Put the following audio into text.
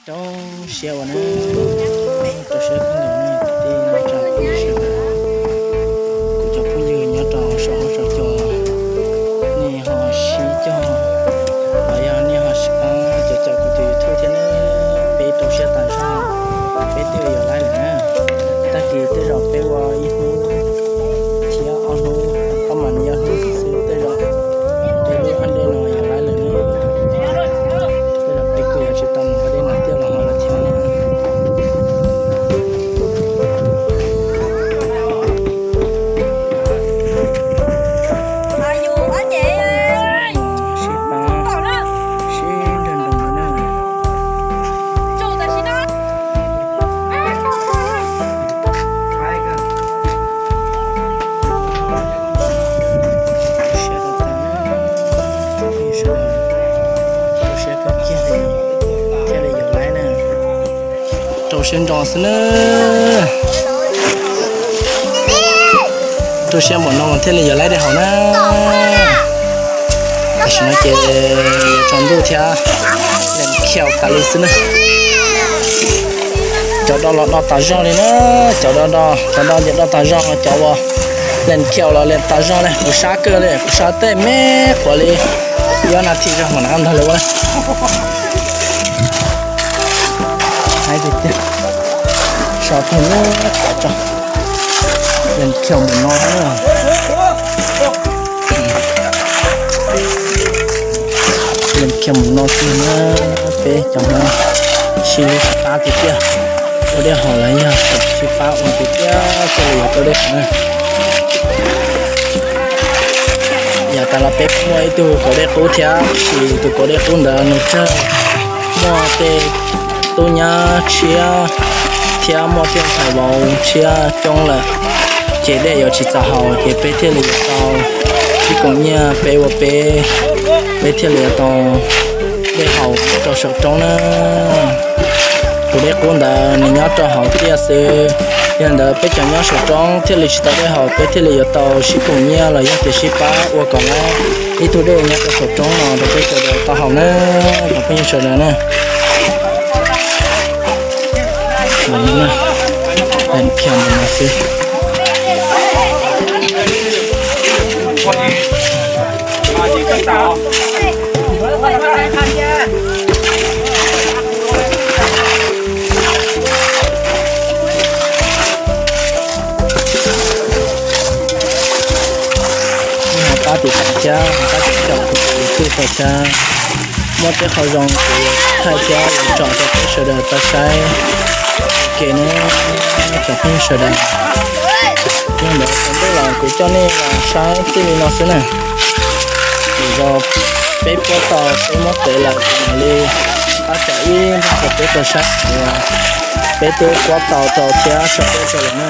Rau siab ua na, rau siab kawg nkaus na kwv tij neej tsa phooj ywg sawv daws. Kuv cov phooj ywg nyob rau saum huab saum cua, nej ho sib cog los yog nej ho sib pab caum caum kuv tus YouTube thiab na, peb rau siab tas zog, peb twb yuav laib lawm na. Tag kis tej zaum peb ua ib hnub thiab ob hnub, ob mas nws yog hnub xwb, tej zaum peb lub hab dej no yuav laib lawm na. Tej zaum peb kuj yuav tsis tau mus ua dej no tiaj los ho lawm thiab. Sib pab, sib nrog nroos na. Siab rau tas, rau siab kawg kiag li, thiaj li yuav laib na. Rau siab ntso xwb na. Rau siab npaum no thiaj li yuav laib dej haus na. Tam sim no ces yuav tsaus ntuj thiab, lees khiaus tas li xwb na. Cov do los do tas zog li na, cov do do, cov do ces do tas zog, cov uas lees khiaus los lees tas zog li. Kuv sab kawg li, kuv sab tej me quav li, ob nas this zog mam nrog lawv ua. Haib tiag tiag, so tag, lees khiaus mus no na. Lees khiaus mus no xwb na, peb cov Hmoob sib hlub sib pab tiag tiag, ua dej haus los yog sib pab ua tiag tiag thiaj li yuav tau dej haus na. Yav tas los peb kuj muaj ib tug kaus dej qub thiab, tiam sis tus kaus dej qub ntawd nws tsawg, muaj tej tub nyab tshiab thiab muaj tej ntxhais vauv tshiab coob lawm, ces dej yuav tsis txaus haus, ces peb thiaj li yuav tau sib koom nyiaj peb ua peb, peb thiaj li yuav tau dej haus rau saum roob na. Tus dej qub ntawd nws nyob rau hauv tiaj xwb, yog ntawd peb cov nyob saum roob thiaj li tsis tau dej haus, peb thiaj li yuav tau sib koom nyiaj los yog tias sib pab ua kom lawv ib tug dej nyob rau saum roob no rau peb sawv daws tau haus na, cov phooj ywg sawv daws na. Lees khiaus mus no xwb. Pab tiv tas thiab, pab tiv tas kuv tus YouTube thiab. Muaj tej qhov zoo kuv yuav thaij thiab yuav tso rau peb sawv daws tau saib ua ke na, cov phooj ywg sawv daws. Yog ntawd tsaus ntuj los kuv coj nej los saib txij li no xwb na. Kuv zoo peb puab tau peb muab tev lawm kuv mam li pab tso ib nrab rau peb tau saib uas peb twb puab tau rau thiab tso peb rau lawm na.